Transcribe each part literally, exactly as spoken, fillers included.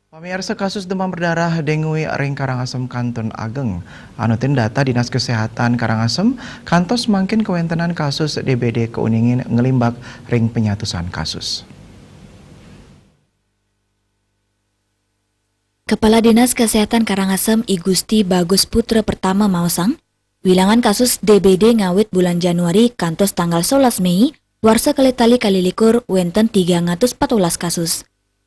Pamiarsa, kasus demam berdarah dengue ring Karangasem kantun ageng. Anutin data Dinas Kesehatan Karangasem, kantos mangkin kawentenan kasus D B D kauningin nglimbak ring penyatusan kasus. Kepala Dinas Kesehatan Karangasem, I Gusti Bagus Putra Pertama, maosang, wilangan kasus D B D ngawit bulan Januari kantos tanggal solas Mei, warsa kalih tali kalih likur, wenten tigang atus patulas kasus.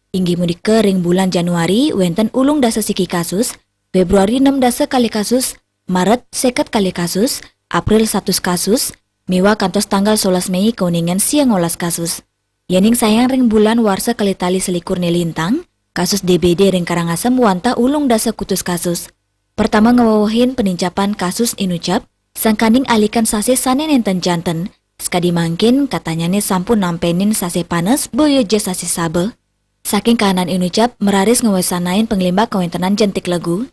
Inggih punika, ring bulan Januari wenten ulung dasa siki kasus, Februari nem dasa kalih kasus, Maret seket kalih kasus, April satus kasus, miwah kantos tanggal solas Mei kauningin siang olas kasus. Yening sayang ring bulan warsa kalih tali selikur nilintang, kasus D B D ring Karangasem wantah ulung dasa kutus kasus. Pertama ngawewehin penincapan kasus inucap, sangkaning alikan sasih sane nenten janten. Sakadi mangkin, katanyane sampun nampenin sasih panes, boya ja sasih saba. Saking kahanan inucap, mararis ngwasanain panglimbak kawentenan jentik legu.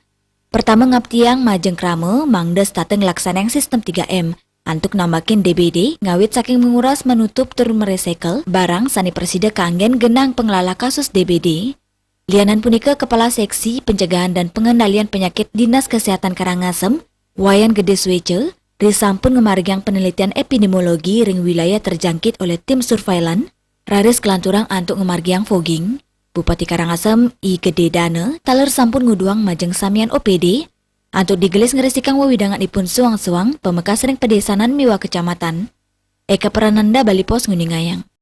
Pertama ngaptiang majeng krama, mangda setata nglaksanayang sistem tiga M, antuk nambakin D B D, ngawit saking menguras, menutup tur meresekel barang sane prasida kanggen genang panglala kasus D B D. Lianan punika, Kepala Seksi Pencegahan dan Pengendalian Penyakit Dinas Kesehatan Karangasem, Wayan Gede Sweja, risampun ngamargiang penelitian epidemiologi ring wilayah terjangkit oleh tim surveillance, raris kalanturang antuk ngamargiang fogging. Bupati Karangasem, I Gede Dana, taler sampun nguduhang majeng samian O P D, antuk digelis ngresikang wewidanganipun suang-suang, pamekas ring padesanan miwah kecamatan. Eka Prananda, Bali Post, nguningayang.